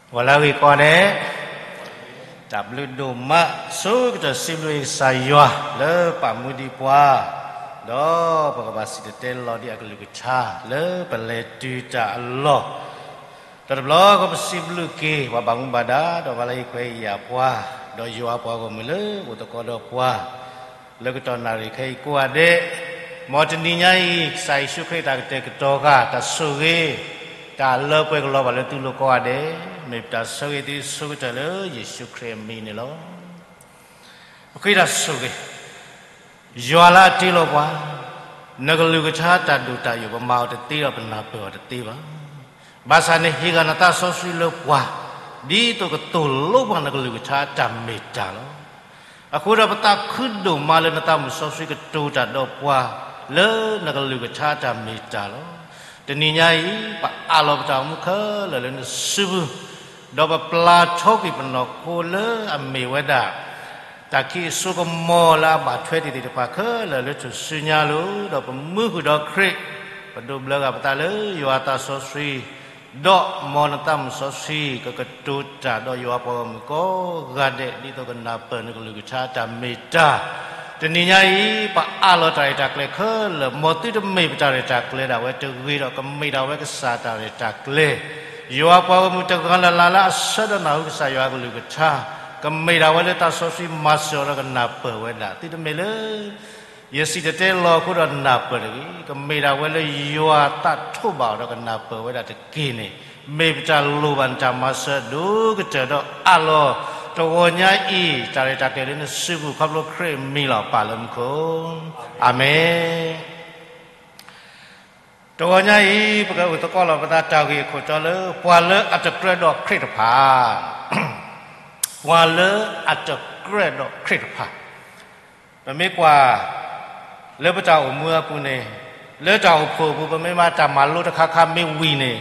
ဂီၤလၢအဂ့ၤကိးဂၤဒဲး, တၢ်ဘျုးဒိၣ်မး ဆိကတၢၢ်စံးဘျုးကစၢ်ယွၤလၢပာ်မူဒံးပှၤ, ဒီးပကဘၣ်စံၣ်တဲၤတဲလီၤဒံးအကလုၢ်ကထါလၢပလဲၤတုၤတၢ်အလီၢ်, ဒီးတဘျီဃီပစံးဘျုးက့ၤ ပှၤဘၣ်မူဘၣ်ဒါ ဒီးပှၤလၢဟ့ၣ်ခွဲးဟ့ၣ်ယာ်ပှၤ, ဒီးယွၤပှၤဂီၢ်မုၢ်လၢအိၣ်သကိးဒီးပှၤ လၢကတီၢ်နၣ်ရံၣ်ခဲအံၤကိးဂၤဒဲး, မ်တနံၤညါအံၤ ကစၢ်ယ့ၣ်ၡူးခရံာ်တၢ်ကတဲာ်ကတီၤဃာ် တၢ်ဆိၣ်ဂ့ၤ တၢ်လၢပှဲၤကလီၤဘၣ်လၢသုလိၤကိးဂၤဒဲး, မ့ၢ်ပတၢ်ဆိၣ်ဂ့ၤသုဆိကတၢၢ်လၢယ့ၣ်ၡူးခရံာ်အမံၤန့ၣ်လီၤ. ပဃ့တၢ်ဆိၣ်ဂ့ၤ ယွၤလၢအတ့လီၤပှၤ, နကလုၢ်ကထါတၢ်ဒိၣ်တၢ်ယိာ် ပမၤအီၤတသ့ဒီးပနၢ်ပၢၢ်အီၤတသ့ဘၣ်. ဘၣ်ဆၣ်န့ၣ်ဟ့ၣ်ဂၢၢ်နသးစီဆှံလၢပှၤ, ဒ်သိးကသိၣ်လိပှၤနကလုၢ်ကထါအတၢ်မ့ၢ်တၢ်လီၤ. အဃိဒီးပသးခုဒိၣ်မးလၢနသးမုၣ်စီဆှံကတိၤတၢ်ဒီးပှၤ, လၢနကလုၢ်ကထါအတၢ်မ့ၢ်တၢ်လီၤ. တနံၤညါအံၤ ပအးလီၤပတၢ်အိၣ်မူခဲလၢာ်လၢနစုပူၤ, ဒီးပပျၢ်ထီကွံာ်ပနီၢ်ခိလၢအမ့ၢ်ဝဲဒၣ် တၢ်ခံးအစိကမီၤလၢအဘၣ်ထွဲတ့ၢ်သ့ၣ်တဖၣ်ခဲလၢာ်လၢထူၣ်စုညါလိၤ, ဒီးပမူဃုာ်ဒီးခရံာ်, ပဒိးဘျၢဂၤပသးလၢယွၤအသးစီဆှံ, ဒီးမ်နသးမုၣ်စီဆှံ ကကတိၤတၢ်ဒီးယွၤပှၤဂီၢ်မုၢ်ကိးဂၤဒဲး ဒ်သိးကနၢ်ပၢၢ်နကလုၢ်ကထါတၢ်မ့ၢ်တၢ်. တနံၤညါအံၤ ပအးလီၤတၢ်ရဲၣ်တၢ်ကျဲၤခဲလၢာ်, မ်သုတမ့ၢ်ပတၢ်ရဲၣ်တၢ်ကျဲၤဒၣ်ဝဲတဂ့ၤဒီး ကမ့ၢ်ဒၣ်ဝဲကစၢ်တၢ်ရဲၣ်တၢ်ကျဲၤ, ယွၤပှၤဂီၢ်မုၢ်တဂၤလၢ်လၢ်လၢအဆၢဒီးနၢ်ဟူကစၢ်ယွၤအကလုၢ်ကထါ, ကမ့ၢ်ဒၣ်ဝဲလၢသးစီဆှံမၤစၢၤအီၤဒီးကနၢ်ပၢၢ်ဝဲဒၣ်, သုတမ့ၢ်လၢ ယစံၣ်တဲၤတဲလီၤအဃိဒီးနၢ်ပၢၢ်တဂ့ၤ, ကမ့ၢ်ဒၣ်ဝဲလၢယွၤသးထိးဘၣ်အီၤဒီးကနၢ်ပၢၢ်ဝဲဒၣ်တက့ၢ်န့ၣ်, မ့ၢ်ပတၢ်လိၣ်ဘၣ်နတၢ်မၤစၢၤဒိၣ်ကတၢၢ်ဒီးအးလီၤ, တဂီၤညါအံၤ တၢ်ရဲၣ်တၢ်ကျဲၤလၢနစုပူၤ ခီဖျိခရံာ်အမံၤလီၤ ပာ်လၢမူခိၣ်, အၤမ့ၣ်. တဂီၤညါအံၤ ပကအိၣ်သကိးလီၤပသးတၢ်ဂ့ၢ်အခိၣ်တီလၢ ပှၤလၢအတကြၢးဒီးခရံာ်တဖၣ်, ပှၤလၢအတကြၢးဒီးခရံာ်တဖၣ်, ပမ့ၢ်ကွၢ် လၢပတၢ်အိၣ်မူအပူၤန့ၣ်, လၢတၢ်အိၣ်ဖှိၣ်အပူၤ ပမ့ၢ်မၤတၢ်မၤလိတခါခါမ့ၢ်ဝံၤန့ၣ်,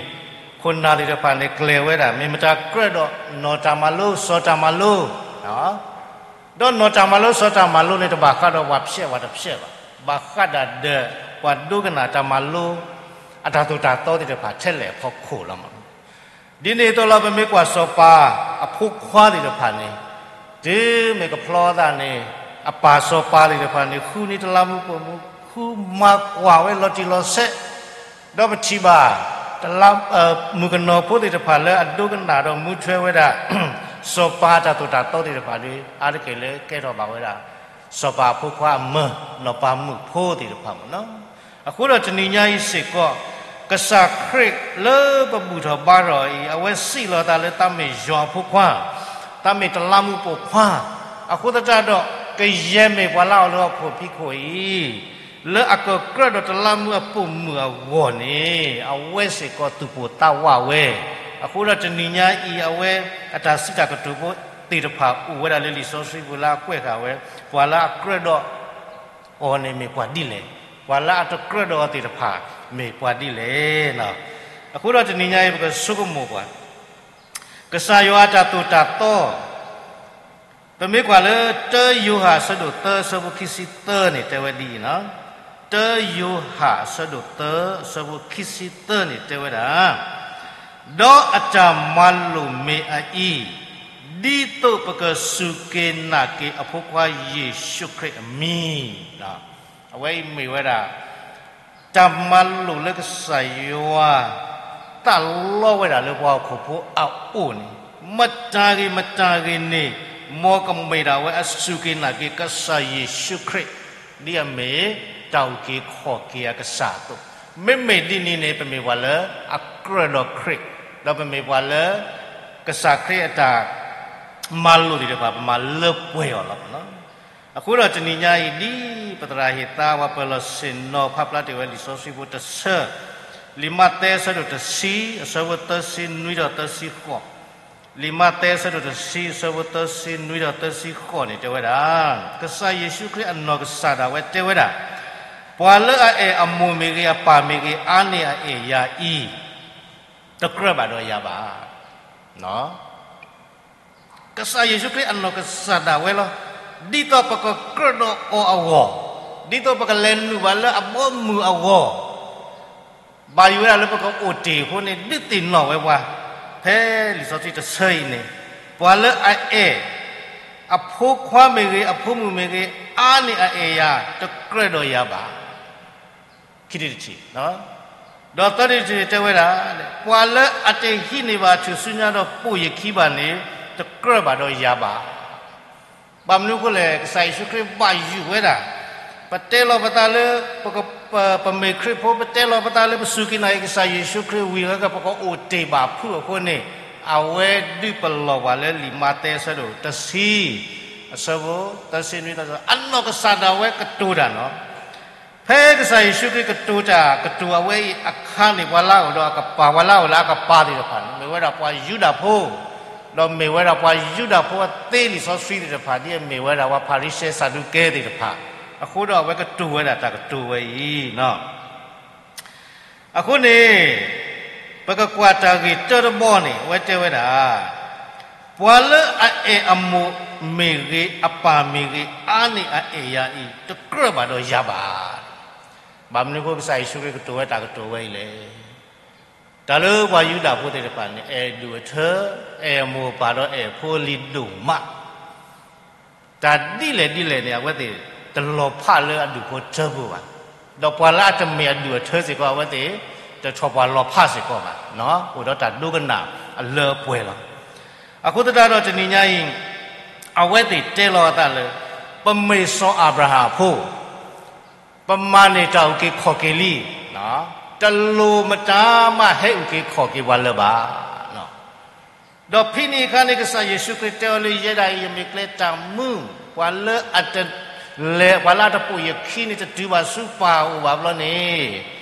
ခိၣ်နၢ်သ့ၣ်တဖၣ်န့ၣ် ကျဲၤဝဲဒၣ် မ့ၢ်မတၤကြၢးဒီးနီၢ်တၢ်မၤလိ စီၤတၢ်မၤလိ ဒီးနီၢ်တၢ်မၤလိစီၤတၢ်မၤလိန့ၣ် တဘၣ်ဃးဒီးပှၤဖျဲးပှၤတဖျဲးဘၣ်, ဘၣ်ဃးဒၣ်ဒီး ပှၤဒိကနၣ်တၢ်မၤလိ အတၢ်သိၣ်တၢ်သီသ့ၣ်တဖၣ်ထဲလဲၣ်အဖီခိၣ်လီၤ. ဒ်န့ၣ်အသိးလီၤ ပမ့ၢ်ကွၢ်စီၤပၤအဖိခွါသ့ၣ်တဖၣ်န့ၣ်, တုၤမ့ၢ်ကဖျီသးန့ၣ်, အပၢ်စီၤပၤသ့ၣ်တဖၣ်န့ၣ် ဃုန့ၢ်တလးမူးပိာ်မူ, ဃုမၤကွၢ်ဝဲလီၤတံၢ်လီၤဆဲး, ဒီးပထံၣ်ဘၣ် တလး, မုၣ်ကနီၤဖိသ့ၣ်တဖၣ်လၢအဒိကနၣ်ဒီးမူထွဲဝဲဒၣ် စီၤပၤအတၢ်သိၣ်တၢ်သီသ့ၣ်တဖၣ်ဒီး အါတက့ၢ်လၢကဲထီၣ်ဘၣ်ဝဲဒၣ် စီၤပၤအဖိခွါအမၢ နီၢ်ပၤမုၣ်ဖိသ့ၣ်တဖၣ်မ့ၢ်နီၤ. အဃိဒီးတနံၤညါအံၤစ့ၢ်ကီး, ကစၢ်ခရံာ်လၢပဘူၣ်ထီၣ်ဘါထီၣ်အံၤ အဝဲစံးလီၤသးလၢသးမ့ၢ်ယွၤအဖိခွါ, သးမ့ၢ်တလးမူးပိာ်ခွါ, အဃိသတးဒီး ကယဲၢ်မ့ၢ်ပှၤလၢအအိၣ်လၢဟီၣ်ခိၣ်ဖံးခိၣ်အံၤ လၢအကကြၢးဒီးတလးမူးအပိာ်မုၣ်အဂီၢ်န့ၣ် အဝဲစ့ၢ်ကီးသူၣ်ပိၢ်သးဝးဝဲ. အဃိဒီးတနံၤညါအံၤ အဝဲအတၢ်စံးတၢ်ကတိၤဖိသ့ၣ်တဖၣ်အိၣ်ဝဲဒၣ်လၢလံာ်စီဆှံပူၤလၢအကွဲးဃာ်ဝဲ, ပှၤလၢအကြၢးဒီး အီၤန့ၣ်မ့ၢ်ပှၤဒ်လဲၣ်, ပှၤလၢအတကြၢးဒီးအီၤသ့ၣ်တဖၣ် မ့ၢ်ပှၤဒ်လဲၣ်. အဃိဒီးတနံၤညါအံၤ ပကဆိကမိၣ်ပှၤ, ကစၢ်ယွၤအတၢ်သိၣ်တၢ်သီ, ပမ့ၢ်ကွၢ်လၢ တၢယိၤဟၣ်အဆၢဒိၣ်သၢ အဆၢဖိခံဆံသၢန့ၣ် တဲဝဲဒ်အံၤ, တၢယိၤဟၣ်အဆၢဒိၣ်သၢ အဆၢဖိခံဆံသၢန့ၣ် တဲဝဲဒၣ် ဒီးအတၢ်မၤလိာ်မ့ၢ်အအံၤ, ဒ်သိးပကစူၢ်က့ၤနာ်က့ၤအဖိခွါယ့ၣ်ၡူးခရံာ်အမံၤ. အဝဲအံၤမ့ၢ်ဝဲဒၣ် တၢ်မၤလိာ်လၢကစၢ်ယွၤ သးလီဝဲဒၣ်လၢပှၤဟီၣ်ခိၣ်ဖိအအိၣ်န့ၣ်, မတၤဂ့ၤမတၤဂ့ၤန့ၣ်, မ်ကမ့ၢ်ဒၣ်ဝဲအစူၢ်က့ၤနာ်က့ၤကစၢ်ယ့ၣ်ၡူးခရံာ် ဒ်အမ့ၢ်တၢ်အုၣ်က့ၤခီၣ်က့ၤအကစၢ်အသိး, မ့မ့ၢ်ဒ်န့ၣ်န့ၣ် ပမ့ၢ်ပှၤလၢအကြၢးဒီးခရံာ်, ဒီးပမ့ၢ်ပှၤလၢ ကစၢ်ခရံာ်အတၢ်မၤလိာ်သ့ၣ်တဖၣ် ပမၤလၢပှဲၤအီၤလီၤ. အဃိဒီးတနံၤညါအံၤ ဒ်ပသရၣ်ဟ့ၣ်သါ ပှၤပၢၤလီၢ်ဆ့ၣ်နီၤ ဖးဖျါတ့ၢ်ဝဲလံာ်စီဆှံဖိတဆၢ, လံာ်မးသဲအဆၢဒိၣ်တဆံ အဆၢဖိသၢဆံနွံဒီးသၢဆံဃိး, လံာ်မးသဲအဆၢဒိၣ်တဆံ အဆၢဖိသၢဆံနွံဒီးသၢဆံဃိးန့ၣ် တဲဝဲဒၣ်, ကစၢ်ယ့ၣ်ၡူးခရံာ်အနီၢ်ကစၢ်ဒၣ်ဝဲတဲဝဲဒၣ်, ပှၤလၢအအဲၣ်အမိၢ်မ့ၢ်ဂ့ၤ အပၢ်မ့ၢ်ဂ့ၤ အါန့ၢ်အအဲၣ်ယၤအံၤ, တကြၢးဘၣ်ဒီးယၤဘၣ်. ကစၢ်ယ့ၣ်ၡူးခရံာ်အနီၢ်ကစၢ်ဒၣ်ဝဲလီၤ. ဒ်သိးပကကြၢးဒီးအီၤအဂီၢ်, ဒ်သိးပကလဲၤနုာ်ဘၣ်လၢအဘီအမုၢ်အဂီၢ်, ဘၣ်ယိၣ်ဝဲဒၣ်လၢပကအိၣ်တ့ၢ်အဃိန့ၣ် ဒုးသ့ၣ်နီၣ်ဝဲပှၤ, ဖဲလံာ်စီဆှံတဆၢအံၤန့ၣ်, ပှၤလၢအအဲၣ် အဖိခွါမ့ၢ်ဂ့ၤ, အဖိမုၣ်မ့ၢ်ဂ့ၤ, အါန့ၢ်အအဲၣ်ယၤ, တကြၢးဒီးယၤဘၣ်. ခံထံၣ်တထံၣ်, ဒီးသၢထံၣ်တထံၣ်န့ၣ်တဲဝဲဒၣ်, ပှၤလၢအတဟံးန့ၢ်ဘၣ်အထူၣ်စုညါဒီးပိာ်ယခံဘၣ်န့ၣ်, တကြၢးဘၣ်ဒီးယၤဘၣ်. ဘၣ်မနုၤအဃိလဲၣ်, ကစၢ်ယ့ၣ်ၡူးခရံာ်ဘၣ်ယုၢ်ဝဲဒၣ်, ပတဲလီၤပသးလၢ ပမ့ၢ်ခရံာ်ဖိ, ပတဲလီၤပသးလၢပစူၢ်က့ၤနာ်က့ၤကစၢ်ယ့ၣ်ၡူးခရံာ်ဝံၤလီၤ, ပကအအိၣ်တ့ၢ်ဘၣ်ဖုးအဃိန့ၣ်, အဝဲဒုးပလီၢ်ပှၤလၢလံာ်မးသဲအဆၢဒိၣ်တဆံ, အဆၢဖိသၢဆံနွံ, အနီၢ်ကစၢ်ဒၣ်ဝဲကတိၤတၢ်လီၤ. ဖဲကစၢ်ယ့ၣ်ၡူးခရံာ်ကတိၤတၢ်ကတိၤအဝဲအံၤအခါန့ၣ်, ပှၤလၢအအိၣ်ဒီးအကပၤ, ပှၤလၢအအိၣ်လၢအကပၤသ့ၣ်တဖၣ်န့ၣ် မ့ၢ်ဝဲဒၣ်ပှၤယူဒၤဖိ, ဒီးမ့ၢ်ဝဲဒၣ်ပှၤယူဒၤဖိအသ့လံာ်စီဆှံသ့ၣ်တဖၣ်, ဒ်အမ့ၢ်ဝဲဒၣ်ပှၤဖၤရံၤၡဲ စၤဒူးကဲသ့ၣ်တဖၣ်, အဃိဒီးအဝဲကတိၤဝဲဒၣ်တၢ်ကတိၤဝဲအံၤလီၤ. အဃိန့ၣ်, ပကကွၢ်တၢ်ဂ့ၢ်တၢတဘီန့ၣ် အဝဲတဲဝဲဒၣ်, ပှၤလၢအအဲၣ်အမိၢ်မ့ၢ်ဂ့ၤ, အပၢ်မ့ၢ်ဂ့ၤ, အါန့ၢ်အအဲၣ်ယၤအံၤ, တကြၢးဘၣ်ဒီးယၤဘၣ်. ဘၣ်မနုၤအဃိကစၢ်ယ့ၣ်ၡူးခရံာ်ကတိၤဝဲတၢ်ကတိၤဝဲအံၤလဲၣ်. တၢ်လၢပှၤယူဒၤဖိသ့ၣ်တဖၣ်န့ၣ် အဲၣ်ဒူၣ်အထၢ, အဲၣ်အမိၢ်အပၢ်ဒီးအဲၣ်ဖိအလံၤဒိၣ်မး တၢ်ဒ်လဲၣ်ဒ်လဲၣ်န့ၣ် အဝဲသ့ၣ်တလီၤဖးလၢအဒူၣ်ဖိထၢဖိဘၣ်. ဒီးပှၤလၢအတမ့ၢ်အဒူၣ်အထၢစ့ၢ်ကီး အဝဲသ့ၣ်တထီၣ်ပှၤလီၤဖးစ့ၢ်ကီးဘၣ်. အိၣ်ဒီးတၢ်ဒိကနၣ်အလၢအပှဲၤလီၤ. အဃိသတးဒီးတနံၤညါအံၤ, အဝဲသ့ၣ်တဲလီၤအသးလၢ ပမ့ၢ်စီၤအၤဘြၤဟၣ်အဖိ, ပမၤန့ၢ်တၢ်အုၣ်က့ၤခီၣ်က့ၤလံ, တလိၣ်မတၤမးဟဲအုၣ်က့ၤခီၣ်က့ၤပှၤလၢၤဘၣ်. ဒီးဖဲန့ၣ်အခါန့ၣ် ကစၢ်ယ့ၣ်ၡူးခရံာ်တဲအီၤလၢ ယဲဒၣ်အံၤ ယမ့ၢ်ကျဲတၢ်မူ, ပှၤလၢအတလဲၤ, ပှၤလၢအတပိာ်ယခံန့ၣ် တတုၤဘၣ်ဆူပၢ်အအိၣ်ဘၣ်ဘျီန့ၣ်,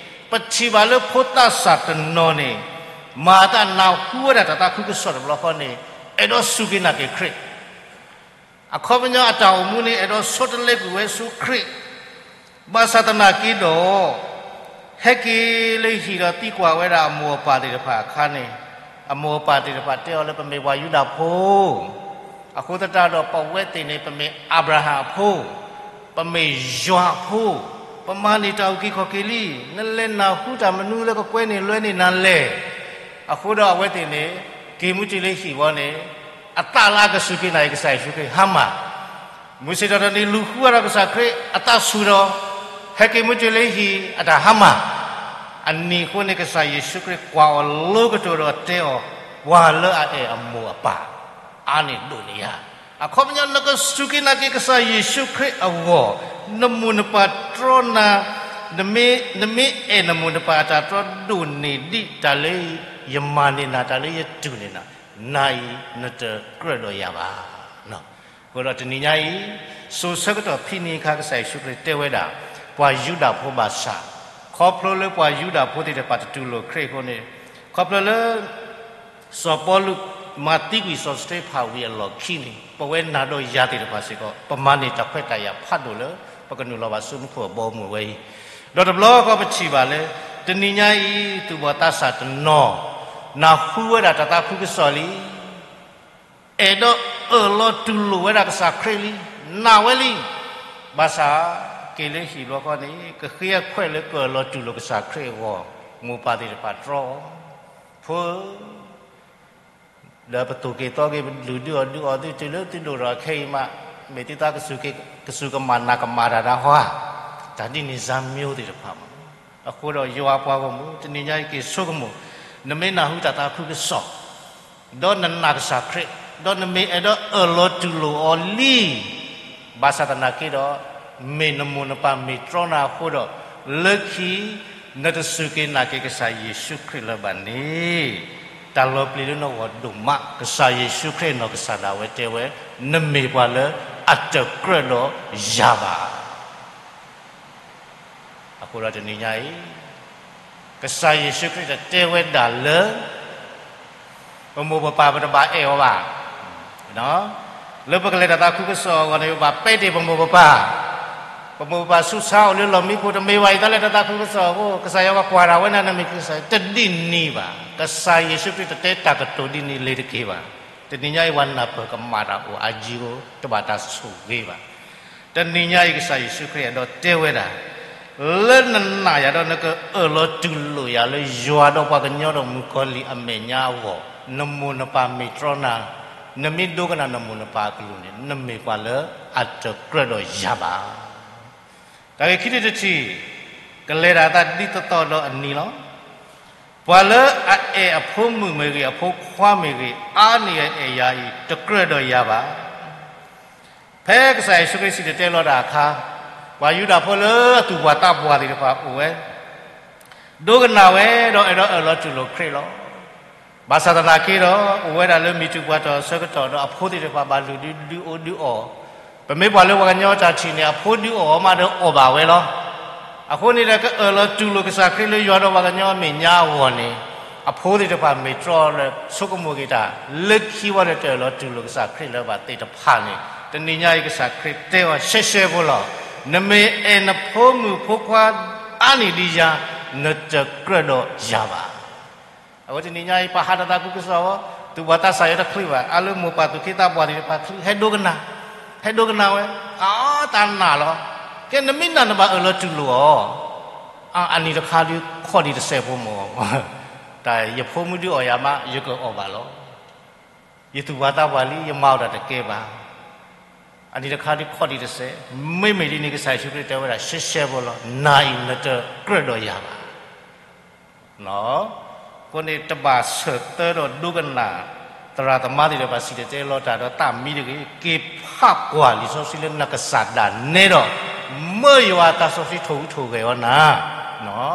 ပထံၣ်ဘၣ်လၢဖိသၣ်ဆၣ်တနီၤန့ၣ် မၤအသးနၢ်ဟူဝဲဒၣ်တၢ်သးခုကစီၣ်တဘျီဃီန့ၣ်, အဲၣ်ဒိးစူၢ်က့ၤနာ်က့ၤခရံာ် အခီပညီအတၢ်အိၣ်မူန့ၣ် အဲၣ်ဒိးဆီတလဲကွံာ်ဝဲဆူခရံာ်, ဘၣ်ဆၣ်သနာ်က့ဒီး, ဟဲက့ၤလၢဟံၣ်ဒီးသံကွၢ်ဝဲဒၣ်အမိၢ်အပၢ်သ့ၣ်တဖၣ်အခါန့ၣ်, အမိၢ်အပၢ်သ့ၣ်တဖၣ်တဲအီၤလၢပမ့ၢ်ပှၤယူဒၤဖိ, အဃိသတးဒီးပဝဲသ့ၣ်န့ၣ် ပမ့ၢ်အၤဘြၤဟၣ်အဖိ, ပမ့ၢ်ယွၤအဖိ, ပမၤန့ၢ်တၢ်အုၣ်က့ၤခီၣ်က့ၤလံ, နလဲၤနၢ်ဟူတၢ်မနုၤလၢကကွဲန့ၢ်လွဲန့ၢ်နၤလဲၣ်. အဃိဒီးအဝဲသ့ၣ်န့ၣ် က့ၤမူတုၤလၢဟံၣ်ဘီန့ၣ်, အသးလၢအကစူၢ်က့ၤနာ်က့ၤကစၢ်ယ့ၣ်ၡူးခရံာ်ဟါမၢ်, မုၢ်ဆ့ၣ်ထီၣ်တနံၤလူၤဃုအီၤဒီးကစၢ်ခရံာ်အသးဆူၣ်ဒီး, ဟဲက့ၤမူတုၤလၢဟံၣ် အတၢ်ဟါမၢ်, အနံၤအဃိန့ၣ် ကစၢ်ယ့ၣ်ၡူးခရံာ်ကွၢ်အီၤလိကတိၤဒီးတဲအီၤ, ပှၤလၢအအဲၣ်အမိၢ်အပၢ်, အါန့ၢ်ဒိၣ်န့ၢ်ယၤ, အခီပညီနကစူၢ်က့ၤနာ်က့ၤကစၢ်ယ့ၣ်ၡူးခရံာ်အဂီၢ်, နမိၢ်နပၢ်တြီနၤ, နမ့ၢ်အဲၣ်နမိၢ်နပၢ်အတၢ်တြီဒိၣ်န့ၢ်ဒံးတၢ်လၢယမၤန့ၢ်နၤ, တၢ်လၢယတူၢ်န့ၢ်နၤ, နၤအံၤနတကြၢးဒီးယၤဘၣ်. အဃိဒီးတနံၤညါအံၤ, စိၤဆၢကတီၢ်ဖဲန့ၣ်အခါ ကစၢ်ယ့ၣ်ၡူးခရံာ်တဲဝဲဒၣ် ပှၤယူဒၤဖိဘၣ်ဆၣ်, ခီဖျိလၢပှၤယူဒၤဖိသ့ၣ်တဖၣ်တတူၢ်လိာ်ခရံာ်အဃိန့ၣ်, ခီဖျိလၢ စီၤပီလူးမၤသံကွံာ်စီၤစတ့ဖၣ်ဝံၤအလီၢ်ခံန့ၣ်, ပဝဲနၤဒီးယၤသ့ၣ်တဖၣ်စ့ၢ်ကီး ပမၤန့ၢ်တၢ်ခွဲးတၢ်ယာ်ဖးဒိၣ်လၢ ပကနုာ်လီၤဘၣ်ဆူမူခိၣ်အဘီအမုၢ်ဝဲအံၤ, ဒီးတဘျီဃီပထံၣ်ဘၣ်လၢ တနံၤညါအံၤ သူၣ်ဘီၣ်သးစၢ်တနီၤ နၢ်ဟူဝဲဒၣ်တၢ်သးခုကစီၣ်လံ အဲၣ်ဒိးအၢၣ်လီၤတူၢ်လိာ်ဝဲဒၣ်ကစၢ်ခရံာ်လံ, နာ်ဝဲလံ, ဘၣ်ဆၣ် က့ၤလၢဟံၣ်ဘျီဃီန့ၣ် ကဃ့အခွဲးလၢကအၢၣ်လီၤတူၢ်လိာ်ကစၢ်ခရံာ်အဂီၢ်, မိၢ်ပၢ်သ့ၣ်တဖၣ်တြီအီၤ, ဖိဧၢ, ဒီးပသူၣ်က့ၤသီက့ၤ ပလုၢ်ဒုးအီၣ်ဒုးအီသ့ၣ်တုၤလၢသုဒိၣ်ထီၣ်ခဲအံၤမး, မ့ၢ်သုသးကစူၢ်ကမၣ်နာ်ကမၣ်တၢ်ဒၣ်ဟီဧါ, တၢ်ဒ်န့ၣ် ဇာတ်မျိုးသ့ၣ်တဖၣ်မး, အဃိဒီးယွၤအပှၤဂီၢ်မုၢ် တနံၤညါအံၤက့ၤဆိကမိၣ်, နမ့ၢ်နၢ်ဟူတၢ်သးခုကစီၣ်, ဒီးနနာ်ကစၢ်ခရံာ်, ဒီးနမ့ၢ်အဲၣ်ဒိးအၢၣ်လီၤတူၢ်လိာ်အီၤလံ, ဘၣ်ဆၣ်သနာ်က့ဒီး, မ့ၢ်နမိၢ်နပၢ်မ့ၢ်တြီနၤအဃိဒီး, လၢခံ နတစူၢ်က့ၤနာ်က့ၤကစၢ်ယ့ၣ်ၡူးခရံာ်လၢၤဘၣ်န့ၣ်, တၢ်လီၤပျံၤလၢနဂီၢ်ဒိၣ်မး, ကစၢ်ယ့ၣ်ၡူးခရံာ်အနီၢ်ကစၢ်ဒၣ်ဝဲတဲဝဲ, နမ့ၢ်ပှၤလၢအတကြၢးဒီးယၤဘၣ်. အဃိဒီးတနံၤညါအံၤ, ကစၢ်ယ့ၣ်ၡူးခရံာ်တတဲဝဲဒၣ်လၢ ပမိၢ်ပပၢ်ပတဘၣ်အဲၣ်အီၤဘၣ်. လၢပကလဲၤတၢ်သးခုကစီၣ်အဂီၢ်န့ၣ် ပဘၣ်ပဲာ်တ့ၢ်ပမိၢ်ပပၢ်, ပမိၢ်ပပၢ်ဆူးဆါအိၣ်လၢလီၢ်မံခိၣ် တမ့ၢ်ဘၣ်အံၤတၢ်လဲၤတၢ်သးခုကစီၣ်အဃိ ကစၢ်ယွၤပှၤကွၢ်တၢ်ဝဲန့ၣ် နမ့ၢ်ကစၢ် တဒ်န့ၣ်ဘၣ်. ကစၢ်ယ့ၣ်ၡူးခရံာ်တတဲတၢ်ကတိၤဒ်န့ၣ်လၢၤတက့ၢ်ဘၣ်. တနံၤညါအံၤ ပှၤနၢ်ပၢၢ်ကမၣ်တၢ်အိၣ် အါကံအိၣ် တဘၣ်တၢ်ဆိၣ်ဂ့ၤဘၣ်. တနံၤညါအံၤ ကစၢ်ယ့ၣ်ၡူးခရံာ်အဲၣ်ဒိးတဲဝဲဒၣ်, လၢနနာ်ယၤဒီးနကအၢၣ်လီၤတူၢ်လိာ်ယၤလၢယွၤဒီးပှၤကညီဒီးမုၣ်ကီၤလံၢ်အမဲာ်ညါအဂီၢ် နမိၢ်နပၢ်မ့ၢ်တြီနၤ, နမ့ၢ်ဒိကနၣ်နမိၢ်နပၢ်အကလုၢ်န့ၣ် နမ့ၢ်ပှၤလၢအတကြၢးဒီးယၤဘၣ်. တၢ်ဂ့ၢ်ခံထံၣ်တထံၣ်, ကလဲၤတၢ်သးဒ်သိးသိးဒီးအနံၤလီၤ. ပှၤလၢအအဲၣ်အဖိမုၣ်မ့ၢ်ဂ့ၤ, အဖိခွါမ့ၢ်ဂ့ၤ, အါန့ၢ်အအဲၣ်ယၤအံၤ တကြၢးဒီးယၤဘၣ်. ဖဲကစၢ်ယ့ၣ်ၡူးခရံာ်စံၣ်တဲၤတဲလီၤတၢ်အခါ, ပှၤယူဒၤဖိလၢအသူၣ်ပှၢ်သးပှၢ်သ့ၣ်တဖၣ်အိၣ်ဝဲ, ဒိကနၣ်ဝဲဒီးအဲၣ်ဒိးအၢၣ်လီၤတူၢ်လိာ်ခရံာ်လီၤ. ဘၣ်ဆၣ်သနာ်က့ဒီး အိၣ်ဝဲဒၣ်လၢမုၢ်ထူၣ်ပှၢ်ထီၣ်အဆၢကတီၢ်ဒီး အဖိသ့ၣ်တဖၣ်ဘၣ်လုၢ်ဒုးဒုးအီၣ်ဒုးအီၣ်, ပမ့ၢ်ပှၤလၢပှၤကညီအတၢ်ထံၣ်န့ၣ် အဖိဒုးအီၣ်အီၤမးဒီးအီၣ်ဘၣ်ဝဲလီၤ. အဃိန့ၣ်ဒီး ကအၢၣ်လီၤတူၢ်လိာ်ကစၢ်ခရံာ်လၢယွၤဒီးပှၤကညီအမဲာ်ညါအဂီၢ်န့ၣ်, အဖိသ့ၣ်တဖၣ်မ့ၢ်တြီလၢဆိကမိၣ်က့ၤတၢ်, လၢခံဝဲဒီးတအၢၣ်လီၤတူၢ်လိာ်ကစၢ်ခရံာ်လၢၤဘၣ်သ့ၣ်တဖၣ်န့ၣ်, တနံၤညါအံၤကစၢ်ခရံာ်တဲအီၤရှဲရှဲဖိလီၤ. နမ့ၢ်အဲၣ်နဖိမုၣ်ဖိခွါအါန့ၢ်ဒ်ယၤ, နတကြၢးဒီးယၤဘၣ်. အဝဲတနံၤညါအံၤ ပှၤဟးတၢ်သးခုကစီၣ်အီၤ, သူၣ်ပှၢ်သးစၢ်ယွၤတချုးဘၣ်, အါလၢမိၢ်ပၢ်သူၣ်က့သးပှၢ်သ့ၣ်တဖၣ်ချုး, ဟဲဒိကနၣ်, ဟဲဒိကနၣ်ဝဲ, အတၢ်နာ်လီၤ. ကဲ နမ့ၢ်နာ်နဘၣ်အၢၣ်လီၤတူၢ်လိာ်အီၤ, အနံၤတခါဒုးခီၣ်ဒံးတစဲးဖိမၢ်, တၢ်ယဖိမုၣ်ဒုးအီၣ်ယၤမး ယကအီၣ်ဘၣ်လီၤ. ယသူၣ်ပှၢ်သးပှၢ်လံ ယမၤအီၣ်တၢ်တကဲဘၣ်. အနံၤတခါဒုးခီၣ်ဒံးတစဲး, မ့မ့ၢ်ဒ်န့ၣ် ကစၢ်ယ့ၣ်ၡူးခရံာ်တဲဝဲဒၣ်ရှဲရှဲဖိလီၤ, နၤအံၤနတကြၢးဒီးယၤဘၣ်. အဃိန့ၣ်တဘၣ်ဆၢၣ်သၢဒီးဒိကနၣ် သရၣ်သမါသ့ၣ်တဖၣ်စံၣ်တဲၤတဲလီၤတၢ်ဒီးသးမံတဂ့ၤ, က့ၤဖးကွၢ်လံာ်စီဆှံလၢနကစၢ်ဒၣ်နဲဒီး မၢယွၤအသးစီဆှံထိၣ်ဟူးထိၣ်ဂဲၤအီၤနၤ,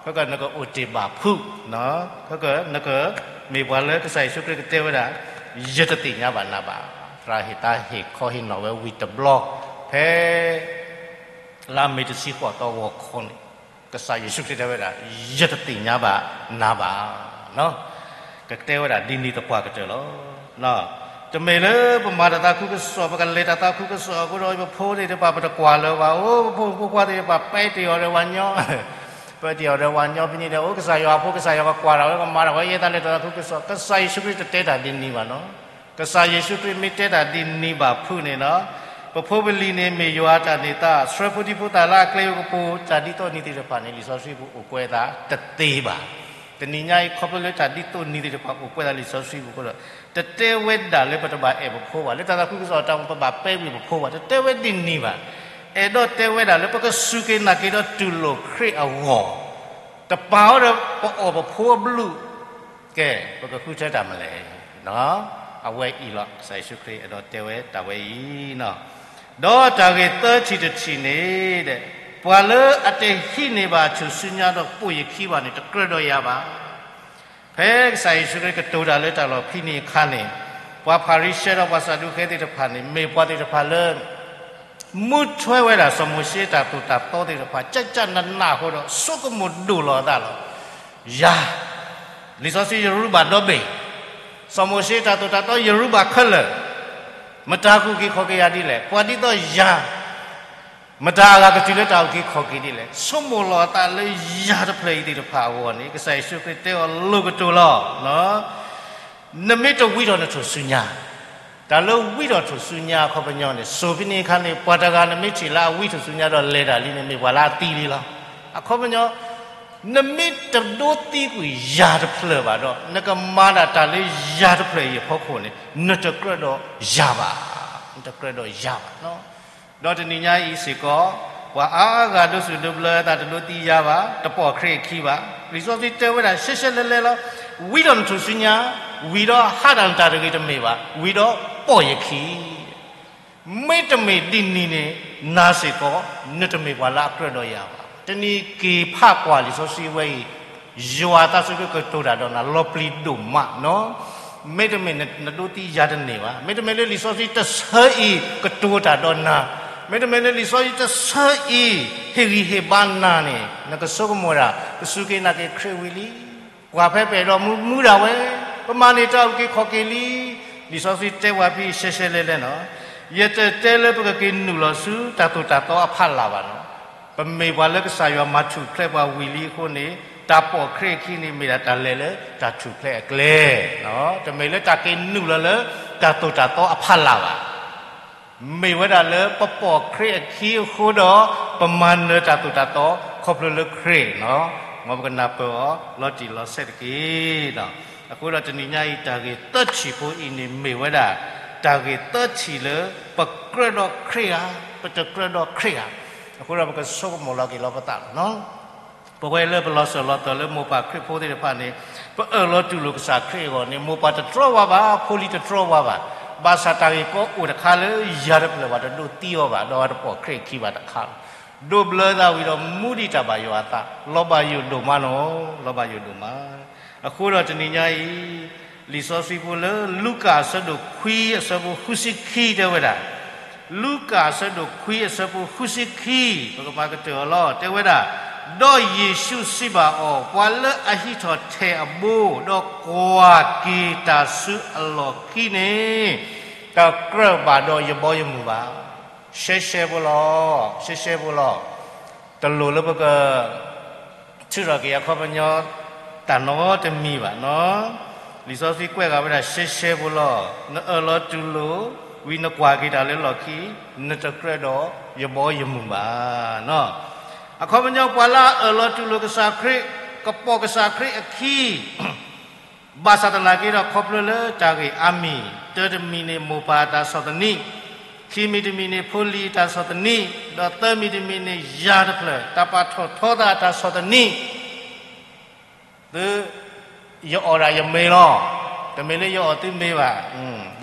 ခဲကနကအိၣ်တ့ၢ်ဘၣ်ဖုး, ခဲကနကမ့ၢ်ပှၤလၢကစၢ်ယ့ၣ်ၡူးခရံာ်ကတဲဝဲဒၣ်, ယတသ့ၣ်ညါဘၣ်နၤဘၣ်. သရၣ်ဟ့ၣ်တၢ်ဟ့ၣ်ခီဟ့ၣ်နီၤဝဲဝံၤတဘျီ, ဖဲ လါမ့ၤတဆံဃိးသီဂီၤခီန့ၣ်, ကစၢ်ယ့ၣ်ၡူးခရံာ်တဲဝဲဒၣ်, ယတသ့ၣ်ညါဘၣ်နၤဘၣ်. ကတဲဝဲဒၣ်ဒ်န့ၣ်သပှၢ်ကတၢၢ်လီၤ. တမ့ၢ်လၢပမၤတၢ်သးခုကစီၣ်, ပကလဲၤတၢ်သးခုကစီၣ်အဃိဒီး ပဖိသ့ၣ်တဖၣ်ပတကွၢ်လၢၤဘၣ်, အိၣ် ပဖိမုၣ်ဖိခွါသ့ၣ်တဖၣ် ပဲတ့ၢ်အီၤဒီးပှၤညီ, ပဲတ့ၢ်အီၤဒီးပှၤညီဖဲန့ၣ်ဒီး အိၣ်ကစၢ်ယွၤအဖိ ကစၢ်ယွၤကကွၢ်တၢ်ဝဲ ကမၤတၢ်ဝဲ ယဲတၢ်လဲၤတၢ်သးခုကစီၣ်, ကစၢ်ယ့ၣ်ၡူးခရံာ်တတဲတၢ်ဒ်န့ၣ်ဘၣ်နီၤ. ကစၢ်ယ့ၣ်ၡူးခရံာ်မ့ၢ်တဲတၢ်ဒ်န့ၣ်ဘၣ်ဖုးန့ၣ်ဒီး, ပဖိပလံၤန့ၣ်မ့ၢ်ယွၤအတၢ်န့ၢ်သါ, ဆှၢဖိဒံဖိသၣ်လၢအကျဲကပူၤ, တၢ်ဒ်သိးန့ၣ်သ့ၣ်တဖၣ်န့ၣ် လံာ်စီဆှံပူၤအိၣ်ကွဲသးတသ့ဘၣ်. တနံၤညါအံၤ ခီဖျိလၢတၢ်ဒ်သိးန့ၣ်သ့ၣ်တဖၣ်အိၣ်ကွဲသးလံာ်စီဆှံပူၤအဃိဒီး, တတဲဝဲဒၣ်လၢပတဘၣ်အဲၣ်ပဖိဘၣ်, လၢတၢ်သးခုကစီၣ်အတၢ်မူ ပဘၣ်ပဲဝံၤပဖိဘၣ်, တတဲဝဲဒ်န့ၣ်ဘၣ်. အဲၣ်ဒိးတဲဝဲဒၣ်လၢပကစူၢ်က့ၤနာ်က့ၤဒီးတူၢ်လိာ်ခရံာ်အဂီၢ်, တပာ်အီၤဒီးပအီၣ်ပဖိအဘျုး, ကဲ, ပကဃုထၢတၢ်မနုၤလဲၣ်. အဝဲအံၤလီၤ, ကစၢ်ယ့ၣ်ၡူးခရံာ်အဲၣ်ဒိးတဲဝဲတၢ်ဝဲအံၤ ဒီးတၢ်ဂ့ၢ်သၢထံၣ်တထံၣ်န့ၣ်, ပှၤလၢအတဟံးန့ၢ်ဘၣ်ထူၣ်စုညါဒီးပိာ်ယခံဘၣ်န့ၣ် တကြၢးဒီးယၤဘၣ်. ဖဲကစၢ်ယ့ၣ်ၡူးခရံာ်ကတိၤတၢ်လၢတၢ်လီၢ်ဖဲန့ၣ်အခါန့ၣ်, ပှၤဖၤရံၤၡဲဒီးပှၤစၤဒူးဃဲသ့ၣ်တဖၣ်န့ၣ် မ့ၢ်ပှၤသ့ၣ်တဖၣ်လၢ မူထွဲဝဲဒၣ်စီၤမိၤၡ့တၢ်သိၣ်တၢ်သီသ့ၣ်တဖၣ် ကကနနၢ်အဃိဒီး ဆိကမိၣ်ဒိၣ်လီၤအသးလီၤ. ယၤ, လံာ်စီဆှံယရူဘၣ်ဒီဘ့ၣ်, စီၤမိၤၡ့တၢ်သိၣ်တၢ်သီယရူဘၣ်ခဲလၢာ်, မတၤကက့ၤခီၣ်က့ၤယၤဒ်လဲၣ်, ပှၤဒ်သိးယၤ မတၤအဂၤကတုၤလၢတၢ်အုၣ်က့ၤခီၣ်က့ၤဒ်လဲၣ်. ဆိကမိၣ်လီၤအသးလၢယၤတဖျၢၣ်အံၤသ့ၣ်တဖၣ်အဂီၢ်န့ၣ် ကစၢ်ယ့ၣ်ၡူးခရံာ်တဲအီၤလိၤကတိၤလီၤ. နမ့ၢ်တဝံထီၣ်နထူၣ်စုညါ, တၢ်လၢဝံထီၣ်ထူၣ်စုညါအခီပညီန့ၣ် စိၤဖဲန့ၣ်အခါန့ၣ် ပှၤတဂၤနမ့ၢ်ထံၣ်လၢအဝံထူၣ်စုညါဒီးလဲၤတၢ်လံန့ၣ် မ့ၢ်ပှၤလၢအသံလံလီၤ. အခီပညီ နမ့ၢ်တဒိသံကွံာ်ယၤတဖျၢၣ်ဘၣ်ဒီး နကမၤဒၣ်တၢ်လၢယၤတဖျၢၣ်အံၤအဖီခိၣ်န့ၣ် နတကြၢးဒီးယၤဘၣ်, နတကြၢးဒီးယၤဘၣ်. ဒီးတနံၤညါအံၤစ့ၢ်ကီး ပှၤအါဂၤဒိးစူၣ်ဒိးဘျၢအသး တဒိသံယၤဘၣ်, တပိာ်ခရံာ်အခံဘၣ်. လံာ်စီဆှံတဲဝဲဒၣ်ရှဲရှဲလဲလဲလီၤ. ဝံထီၣ်နထူၣ်စုညါ, ဝံၤဒီးဟးတၢ်နတၢ်တဂ့ၤတမ့ၢ်ဘၣ်, ဝံၤဒီးပိာ်ယခံ မ့တမ့ၢ်ဒ်န့ၣ်န့ၣ် နၤစ့ၢ်ကီး နတမ့ၢ်ပှၤလၢအကြၢးဒီးယၤဘၣ်. တနံၤက့ၤဖးကွၢ်လံာ်စီဆှံဝဲအံၤ, ယွၤအသးစီဆှံကတိၤတၢ်ဒီးနၤ လီၤပျံၤဒိၣ်မးနီၤ. မ့တမ့ၢ်နဒိသံယၤတန့ၢ်ဘၣ်. မ့တမ့ၢ်လၢလံာ်စီဆှံတဆၢအံၤ ကတိၤတၢ်ဒီးနၤ, မ့တမ့ၢ်လၢလံာ်စီဆှံတဆၢအံၤ ဟ့ၣ်ဂံၢ်ဟ့ၣ်ဘါနၤန့ၣ် နကဆိကမိၣ်ဒၣ် ကစူၢ်က့ၤနာ်က့ၤခရံာ်ဝံၤလံ. ပှၤဖဲပအဲၣ်ဒိးမူမူဒၣ်ဝဲ, ပမၤန့ၢ်တၢ်အုၣ်က့ၤခီၣ်က့ၤလံ. လံာ်စီဆှံတဲပှၤဖဲအံၤရှဲရှဲလဲလဲနီၤ, ယတတဲလၢပကက့ၤနုာ်လီၤဆူတၢ်သိၣ်တၢ်သီအဖီလာ်ဘၣ်နီၤ. ပမ့ၢ်ပှၤလၢကစၢ်ယွၤမၤထူၣ်ဖျဲးပှၤဝံၤလံအဃိန့ၣ်, တၢ်ပိာ်ခရံာ်အခံန့ၣ် မ့ၢ်ဒၣ်တၢ်လဲၤလၢတၢ်ထူၣ်ဖျဲးအကျဲ, တမ့ၢ်လၢတၢ်က့ၤနုာ်လီၤလၢတၢ်သိၣ်တၢ်သီအဖီလာ်ဘၣ်. မ့ၢ်ဝဲဒၣ်လၢပပိာ်ခရံာ်အခံအဃိဒီး ပမၤနၢၤတၢ်သိၣ်တၢ်သီခီဖျိလၢခရံာ်နီၤ. မ်ပကနၢ်ပၢၢ်အီၤလီၤတံၢ်လီၤဆဲးတက့ၢ်. အဃိဒီးတနံၤညါအံၤ တၢ်ဂ့ၢ်သၢထံၣ်ဖိအံၤန့ၣ်မ့ၢ်ဝဲဒၣ် တၢ်ဂ့ၢ်သၢထံၣ်လၢ ပကြၢးဒီးခရံာ်ဧါ, ပတကြၢးဒီးခရံာ်ဧါ. အဃိဒီးပကဆိကမိၣ်လီၤက့ၤလီၤပသးလီၤ. ပဝဲလၢပလီၤစၢၤလီၤသွဲၣ်လၢမိၢ်ပၢ်ခရံာ်ဖိသ့ၣ်တဖၣ်န့ၣ် ပအၢၣ်လီၤတူၢ်လိာ်ကစၢ်ခရံာ်အဂီၢ်န့ၣ် မိၢ်ပၢ်တတြီဝဲဘၣ်, ဖိလံၤတတြီဝဲဘၣ်. ဘၣ်ဆၣ်တၢ်ဂ့ၢ်ကီအိၣ်တခါလၢ ယၤတဖျၢၣ်ဘၣ်တဒိးသံအီၤဘၣ်, ဒီးအတပိာ်ခရံာ်အခံဘၣ်တခါလီၤ. ဒိးဘျၢသးဝံၤဒီးမူဒံးတၢ်ဘၣ်ယွၤအသး, လီၤဘၣ်ယိၣ်ဒိၣ်မးနီၤ, လီၤဘၣ်ယိၣ်ဒိၣ်မး. အဃိဒီးတနံၤညါအံၤ လံာ်စီဆှံဖိလၢ လူၤကၣ်အဆၢဒိၣ်ခွံအဆၢဖိဃုဆံခံတဲဝဲဒၣ်, လူၤကၣ်အဆၢဒိၣ်ခွံအဆၢဖိဃုဆံခံ, ပကမၤကတၢၢ်အီၤလီၤ. တဲဝဲဒၣ်, ဒီးယ့ၣ်ၡူးစံးဘၣ်အီၤ, ပှၤလၢအဟံးထီၣ်ထဲၣ်အဘိ, ဒီးကွၢ်က့ၤတၢ်ဆူအလီၢ်ခံန့ၣ်, တကြၢးဘၣ်ဒီးယဘီယမုၢ်ဘၣ်. ရှဲရှဲဖိလီၤ, ရှဲရှဲဖိလီၤ. တလိၣ်လၢပက ထုးထီၣ်က့ၤအခီပညီ တၢ်နီတမံၤဘၣ်နီၤ. လံာ်စီဆှံကွဲးဃာ်ဝဲဒၣ်ရှဲရှဲဖိလီၤ. နအၢၣ်လီၤတူၢ်လိာ် ဝံၤနကွၢ်က့ၤတၢ်လၢလီၢ်ခံ, နတကြၢးဒီးယဘီယမုၢ်ဘၣ်နီၤ. အခီပညီပှၤလၢအအၢၣ်လီၤတူၢ်လိာ်ကစၢ်ခရံာ်, ကပိာ်ကစၢ်ခရံာ်အခံ ဘၣ်ဆၣ်သနာ်က့ဒီး ခီဖျိလၢတၢ်ဂ့ၢ်အါမံၤ, တၢတမံၤန့ၣ် မိၢ်ပၢ်အတၢ်ဆီၣ်သနံး, ခံမံၤတမံၤန့ၣ် ဖိလံၤအတၢ်ဆီၣ်သနံး, ဒီးသၢမံၤတမံၤန့ၣ် ယၤတဖျၢၣ် တၢ်ပာ်ထီၣ်ထီသးအတၢ်ဆီၣ်သနံး, သု, ယအီၣ်ဒၣ်ယမ့ၤလီၤ, တမ့ၢ်လၢယအီၣ်သုမ့ၤဘၣ်,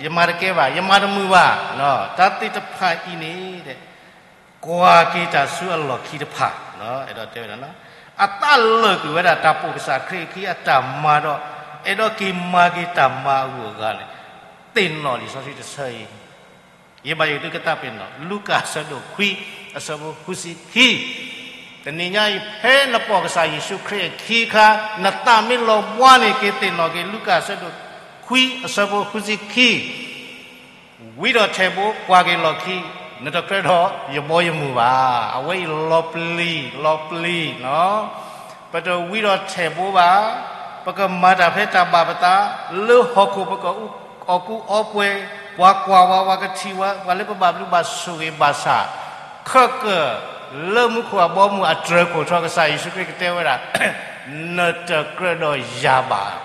ယမၤတကဲဘၣ်, ယမၤတမုာ်ဘၣ်, တၢ်သ့ၣ်တဖၣ်အံၤန့ၣ် ကွၢ်က့ၤတၢ်ဆူအလီၢ်ခံတဖၣ်, အဲၣ်ဒိးတဲဝဲဒၣ်, အသးလၢာ်ကွံာ်ဝဲဒၣ်တၢ်ပိာ်ကစၢ်ခရံာ်အခံအတၢ်မၤဒီး, အဲၣ်ဒိးက့ၤမၤက့ၤတၢ်မၤအဂုၤအဂၤန့ၣ်, သ့ၣ်နီၣ်လံာ်စီဆှံတဆၢအံၤ, ယဘၣ်ယိၣ်သုကသးပ့ၤနီၣ်, လူၤကၣ်အဆၢဒိၣ်ခွံ, အဆၢဖိဃုဆံခံ, တနံၤညါအံၤ ဖဲနပိာ်ကစၢ်ယ့ၣ်ၡူးခရံာ်အခံအခါ, နသးမ့ၢ်လီၤဘှါန့ၣ် က့ၤသ့ၣ်နီၣ်က့ၤ လူၤကၣ်အဆၢဒိၣ်ခွံ အဆၢဖိဃုဆံခံ ဝံဒီးထဲၣ်ဘိကွၢ်က့ၤလီၢ်ခံ, နတကြၢးဒီးယဘီယမုၢ်ဘၣ်. အဝဲအံၤလီၤပျံၤ, လီၤပျံၤနီၤ, ပတဝံဒီးထဲၣ်ဘိဘၣ်, ပကမၤတၢ်ဖဲတၢ်ဘၣ်ပသး, လၢဟီၣ်ခိၣ်ပကအီၣ်ကူအီပှဲၤ, ပှၤကွၢ်ဝဲ ပှၤကထံၣ်ဝဲ, ပှၤလၢပဘၣ်ဘျုးဘၣ်ဆိၣ်ဂ့ၤဘၣ်ဆၣ်, ခဲကၢၣ်လၢမူခိၣ်အဘီအမုၢ်အတြၢၤခိၣ်ထီၣ် ကစၢ်ယ့ၣ်ၡူးခရံာ်ကတဲဝဲဒၣ်, နတကြၢးဒီးယၤဘၣ်.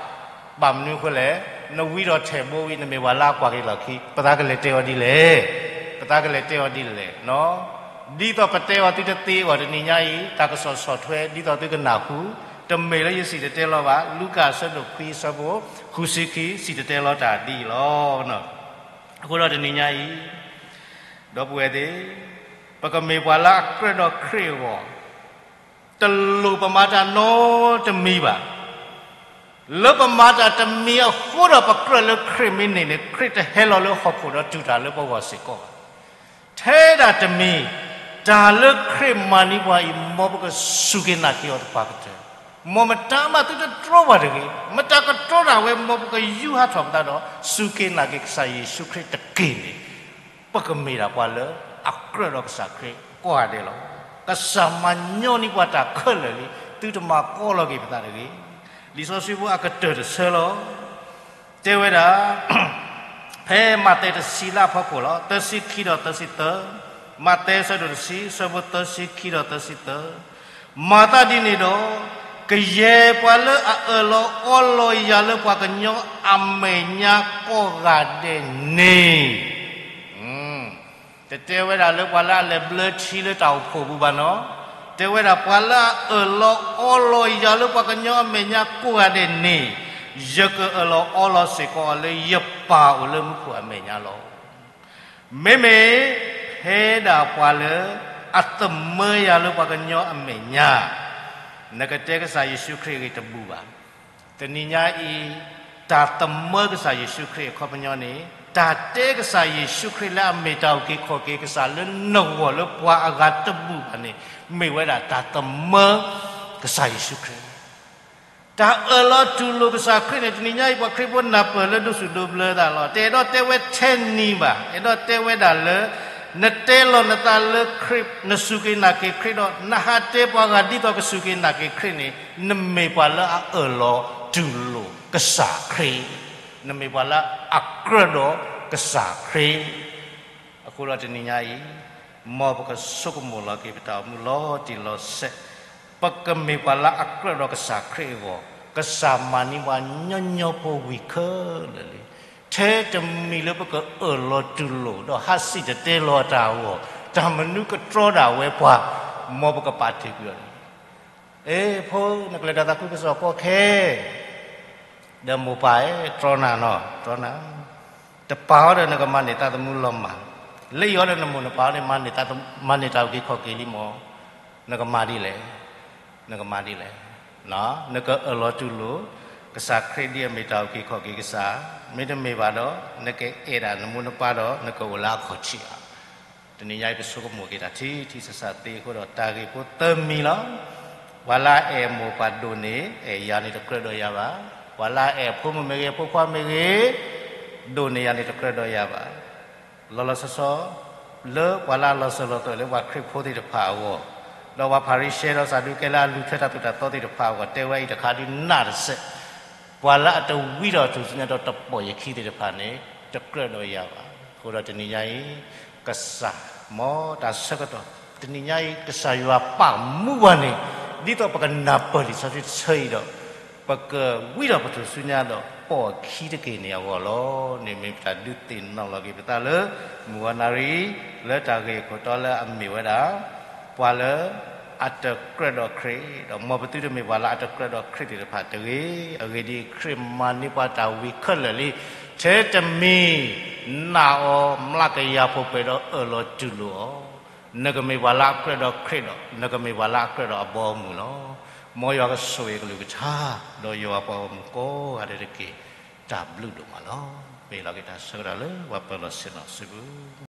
ဘၣ်မနုၤအဃိလဲၣ်, နဝံဒီးထဲၣ်ဘိဝံၤ နမ့ၢ်ပှၤလၢအကွၢ်က့ၤလီၢ်ခံ, ပသးကလဲၤတဲအီၤဒ်လဲၣ်, ပသးကလဲၤတဲအီၤဒ်လဲၣ်နီၤ. ဒ်သိးပတဲအီၤသုတသ့အဂီၢ်တနံၤညါအံၤ, တၢ်ကစီၣ်ဆီၣ်ထွဲ ဒ်သိးသုကနၢ်ဟူ, တမ့ၢ်လၢယစံၣ်တဲၤတဲလီၤဘၣ်, လူၤကၣ်အဆၢဒိၣ်ခွံအဆၢဖိဃုဆံခံ စံၣ်တဲၤတဲလီၤတၢ်ဒ်အံၤလီၤ. အဃိဒီးတနံၤညါအံၤ, ဒီပုၢ်ဝဲၢ်သ့ၣ်, ပကမ့ၢ်ပှၤလၢအကြၢးဒီးခရံာ်အဂီၢ်, တလိၣ်ပမၤတၢ်နီတမံၤဘၣ်. လၢပမၤတၢ်တမံၤအဃိဒီး ပကြၢးလၢခရံာ်မ့ၢ်န့ၢ်န့ၣ်, ခရံာ်တဟဲလီၤလၢဟီၣ်ခိၣ်ဒီးတူၢ်တၢ်လၢပဂီၢ်စ့ၢ်ကီးဘၣ်. ထဲဒၣ်တမံၤ, တၢ်လၢခရံာ်မၤန့ၢ်ပှၤအံၤ, မ်ပကစူၢ်က့ၤနာ်က့ၤအီၤသပှၢ်ကတၢၢ်, မ်မတၤမးသုတတြီပှၤတဂ့ၤ, မတၤကတြီတၢ်ဝဲ, မ်ပကယူးဟးထီၣ်ပသးဒီး စူၢ်က့ၤနာ်က့ၤကစၢ်ယ့ၣ်ၡူးခရံာ်တက့ၢ်န့ၣ်, ပကမ့ၢ်ဒၣ်ပှၤလၢအကြၢးဒီးကစၢ်ခရံာ်ကိးဂၤဒဲးလီၤ. ကစၢ်မၤညီနုၢ်ပှၤတၢ်ခဲလၢာ်လံ, သုတမၤကီလီၤက့ၤပသးတဂ့ၤ. လံာ်စီဆှံဖိအကတၢၢ်တဆၢလီၤ. တဲဝဲဒၣ်, ဖဲမးသဲတဆံလၢအဖီခိၣ်လီၤ, သၢဆံခံဒီးသၢဆံသၢ, မးသဲအဆၢဒိၣ်တဆံ အဆၢဖိသၢဆံခံဒီးသၢဆံသၢ, မၤသးဒ်န့ၣ်ဒီး, ကယဲၢ်ပှၤလၢအအၢၣ်လီၤအီလီၤယၤလၢပှၤကညီအမဲာ်ညါကိးဂၤဒဲးန့ၣ် တတဲဝဲဒၣ်လၢပှၤလၢအလဲၤဘျၢထံလၢတၢ်အိၣ်ဖှိၣ်ပူၤဘၣ်နီၤ, တဲဝဲဒၣ်ပှၤလၢအအၢၣ်လီၤအီလီၤယၤလၢပှၤကညီအမဲာ်ညါကိးဂၤဒဲးန့ၣ်, ယကအၢၣ်လီၤအီလီၤစ့ၢ်ကီးအီၤလၢယပၢ်အိၣ်လၢမူခိၣ်အမဲာ်ညါလီၤ. မ့မ့ၢ်, ဖဲဒၣ်ပှၤလၢအသမၢယၤလၢပှၤကညီအမဲာ်ညါ, နကတဲကစၢ်ယ့ၣ်ၡူးခရံာ်အဂ့ၢ်တဘူၣ်ဘၣ်. တနံၤညါအံၤ, တၢ်သမၢကစၢ်ယ့ၣ်ၡူးခရံာ်အခီပညီန့ၣ်, တၢ်တဲကစၢ်ယ့ၣ်ၡူးခရံာ်လၢအမ့ၢ်တၢ်အုၣ်က့ၤခီၣ်က့ၤကစၢ်လၢနဂီၢ်လၢပှၤအဂၤတဘူၣ်ဘၣ်န့ၣ်, မ့ၢ်ဝဲဒၣ်တၢ်သမၢကစၢ်ယ့ၣ်ၡူးခရံာ် တၢ်အၢၣ်လီၤတူၢ်လိာ်ကစၢ်ခရံာ်န့ၣ် တနံၤညါအံၤပှၤခရံာ်ဖိနၢ်ပၢၢ်လၢဒိးစူၣ်ဒိးဘျၢသးလီၤ. တအဲၣ်ဒိးတဲဝဲထဲနံၤဘၣ်, အဲၣ်ဒိးတဲဝဲဒၣ်လၢ နတဲလီၤနသးလၢခရံာ်, နစူၢ်က့ၤနာ်က့ၤခရံာ်ဒီး နဟးတဲပှၤဂၤဒ်သိးကစူၢ်က့ၤနာ်က့ၤခရံာ်န့ၣ်, နမ့ၢ်ပှၤလၢအအၢၣ်လီၤတူၢ်လိာ်ကစၢ်ခရံာ်, နမ့ၢ်ပှၤလၢအကြၢးဒီးကစၢ်ခရံာ်. အဃိဒီးတနံၤညါအံၤ, မ်ပကဆိကမိၣ်လီၤက့ၤပတၢ်အိၣ်မူလီၤတံၢ်လီၤဆဲး, ပကမ့ၢ်ပှၤလၢအကြၢးဒီးကစၢ်ခရံာ်အဂီၢ် ကစၢ်မၤန့ၢ်ပှၤညီညီဖိဝံၤခဲလၢာ်လံ. ထဲတမံၤလၢပကအၢၣ်လီၤတူၢ်လိာ် ဒီးဟးစံၣ်တဲၤတဲလီၤအတၢ်အဂီၢ်, တၢ်မနုၤကတြီဒၣ်ဝဲပှၤ, မ်ပကပာ်တ့ၢ်ကွံာ်အီၤန့ၣ်, အ့ ဖိ နကလဲၤတၢ်သးခုကစီၣ်ကီခဲ ဒီးမိၢ်ပၢ်ဧၢ, တြီနၤနီၤ, တြီနၤ, တပာ်အီၤဒီးနကမၤန့ၢ်သးသမူလီၤမၢ်, လၢအံၤအီၤဒီးနမိၢ်နပၢ်န့ၣ် မၤန့ၢ်တၢ်အုၣ်က့ၤခီၣ်က့ၤလံမၢ်, နကမၤဒ်လဲၣ်, နကမၤဒ်လဲၣ်, နကအၢၣ်လီၤတူၢ်လိာ် ကစၢ်ခရံာ်ဒ်အမ့ၢ်တၢ်အုၣ်က့ၤခီၣ်က့ၤကစၢ်, မ့တမ့ၢ်ဘၣ်ဒီး နကအဲၣ်ဒၣ်နမိၢ်နပၢ်ဒီး နကအိၣ်လၢအခီၣ်ထံးဧါ. တနံၤညါအံၤ ပဆိကမိၣ်က့ၤတၢ်ထံထံ ဆးဆးသ့အဃိဒီး တၢ်ဂ့ၢ်ဖိသၢမံၤလီၤ. ပှၤလၢအအဲၣ်မိၢ်ပၢ်ဒိၣ်န့ၢ် အဲၣ်ယၤန့ၣ်တကြၢးဒီးယၤဘၣ်. ပှၤလၢအအဲၣ်ဖိမုၣ်မ့ၢ်ဂ့ၤ ဖိခွါမ့ၢ်ဂ့ၤ ဒိၣ်န့ၢ်ယၤန့ၣ်တကြၢးဒီးယၤဘၣ်. လီၤလီၤဆီဆီ လၢပှၤလၢအလီၤစၢၤလီၤသွဲၣ်လၢပှၤခရံာ်ဖိသ့ၣ်တဖၣ်အဂီၢ်, ဒီးပှၤဖၤရံၤၡဲဒီးစၤဒူးကဲလၢအလူၤထွဲတၢ်သိၣ်တၢ်သီသ့ၣ်တဖၣ်အဂီၢ် တဲဝဲအံၤတခါဒုးနၢ်တစဲး, ပှၤလၢအတဝံဒီးထူၣ်စုညါဒီးတပိာ်ယခံသ့ၣ်တဖၣ်န့ၣ် တကြၢးဒီးယၤဘၣ်. အဃိဒီးတနံၤညါအံၤ ကစၢ် မ်တၢ်ဆၢကတီၢ် တနံၤညါအံၤ ကစၢ်ယွၤပာ်မူပှၤန့ၣ် ဒ်သိးပကနၢ်ပၢၢ်လံာ်စီဆှံတဆၢအံၤဒီး ပကဝံဒီးပထူၣ်စုညါဒီးပိာ်အခံတက့ၢ်န့ၣ်အဂီၢ်လီၤ. န့ၣ်မ့ၢ်ပတၢ်ဒုးသ့ၣ်နီၣ်လီၤက့ၤပသးလၢ မုၢ်ဂီၤနၣ်ရံၣ် လၢတၢ်ဂ့ၢ်အခိၣ်တီလၢအမ့ၢ်ဝဲဒၣ် ပှၤလၢအတကြၢးဒီးခရံာ်, ဒီးမ်ပသုတမ့ၢ်ပှၤလၢအတကြၢးဒီးခရံာ်သ့ၣ်တဖၣ်တဂ့ၤ. အဂ့ၢ်ဒ်အံၤ, ခရံာ်မၤန့ၢ်ပှၤတၢ်ဝံၤခဲလၢာ်လံ. ထဲတမံၤ နာ်အီၤ မျးကယၤပှဲၤပှဲၤဒီးအၢၣ်လီၤတူၢ်လိာ်အီၤ, နကမ့ၢ်ပှၤလၢအကြၢးဒီးခရံာ်ဒီး နကမ့ၢ်ပှၤလၢအကြၢးဒီးအဘီအမုၢ်လီၤ. မ်ယွၤကဆိၣ်ဂ့ၤအကလုၢ်ကထါ, ဒီးယွၤပှၤဂီၢ်မုၢ်ကိးဂၤဒဲးတက့ၢ်. တၢ်ဘျုးဒိၣ်မးလီၤ. မ့ၢ်လီၤက့ၤတၢ်ဆၢကတီၢ်လၢပှၤပၢၤလီၢ်ဆ့ၣ်နီၤစုပူၤ